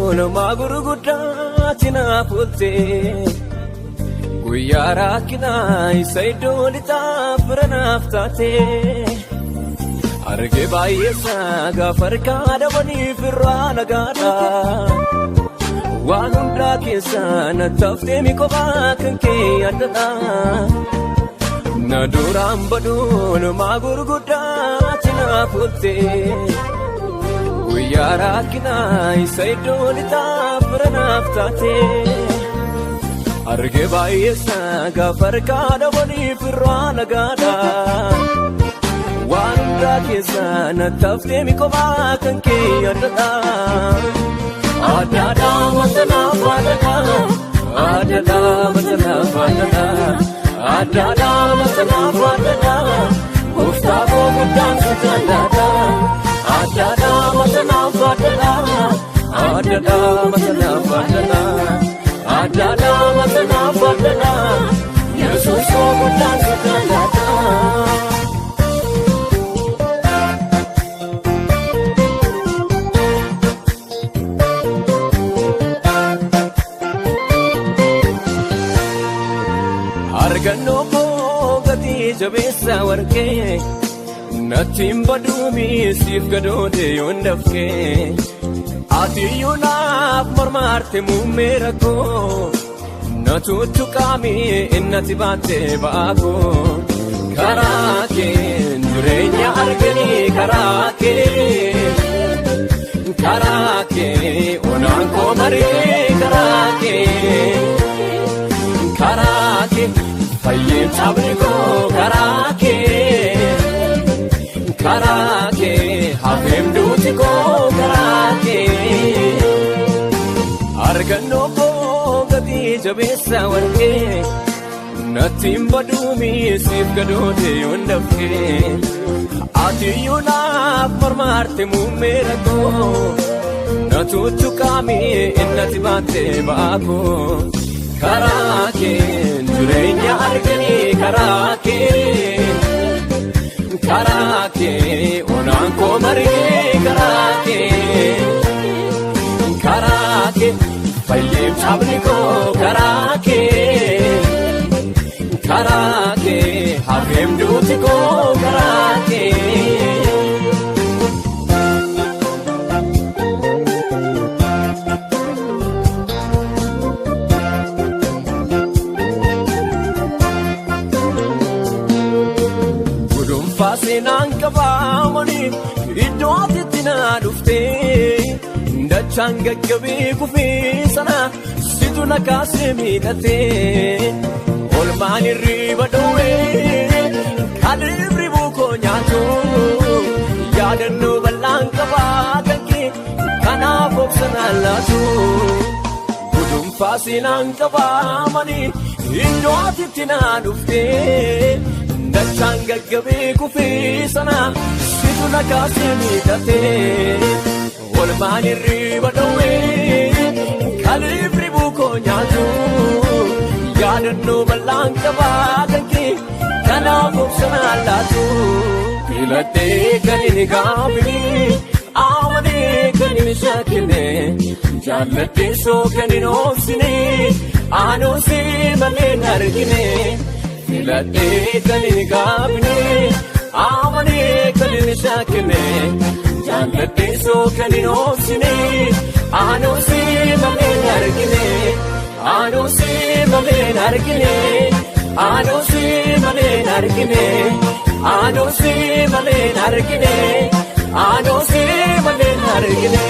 baduun maa gurguddaa naaf ooltee. Guyyaa rakkinaa isa iddoo lixaa fira naaf taate. Argee baay'eesaa gaafa harkaa dhabaniif irraa nagaadha. Waan hundaa keessaa na taaftee miqomaa kan kee addadha. Na duraan baduun maa gurguddaa naaf ooltee. Guyyaa rakkinaa isa iddoo lixaa fira naaf taate. Argee baay'eesaa gaafa harkaa dhabaniif irraa nagaadha. Waan hundaa keessaa na taaftee miqomaa kan kee addadha. Addadha wanta naaf addadha. Addadha wanta naaf addadha. Addadha wanta naaf addadha. Gooftaa koo guddaan si jaalladha. Addadha wanta naaf addadha. Addadha wanta naaf addadha. Addadha wanta naaf addadha. Yesuus koo guddaan si jaalladha. Argannoo koo gatii jabeessa warqee natti hin baduumi siif gadoode yoon dafqee ati iyyuu naaf mormaarte muummee rakkoo na tuttuqaami innati baatte ba'aakoo karaa kee jireenya arganii karaa kee onaan koo maree karaa kee. Karaa kee fayyeen sabni koo karaa kee karaa kee hafeem duuti koo karaa kee argannoo koo gatii jabeessa warqee natti hin baduumi siif gadoode yoon dafqee ati iyyuu naaf mormaarte muummee rakkoo na tuttuqaami innati baatte ba'aakoo. Karaa kee jireenya arganii karaa kee karaa kee onaan koo margee karaa kee karaa kee fayyeen sabni koo karaa kee karaa kee hafeem duuti koo karaa kee. Gudunfaa seenaan qabaamanii iddoo ati na dhuftee dachaan gaggabee kufee sana situ na kaasee miidhatee olmaan hirriba dhowwee kan hirribuu koo nyaatu yaadannoo bal'aan qabaa kan kee kanaaf obsanaan laatu. Gudunfaa seenaan qabaamanii iddoo ati na dhuftee. Dachaan gaggabee kufee sana situ na kaasee miidhatee olmaan hirriba dhowwee kan hirribuu koo nyaatu yaadannoo bal'aan qabaa kan kee kanaaf obsanaan laatu. Filadhee kan inni gaafii amanee kan inni shaakine jaalladhee soo kan hin oobsine aanuusii malee hin argine. Filadhee kan hin gaafne amanee kan hin shaakine jaalladhee soo kan hin oobsine aanuusii malee hin argine aanuusii malee hin argine aanuusii malee hin argine aanuusii malee hin argine aanuusii malee hin argine.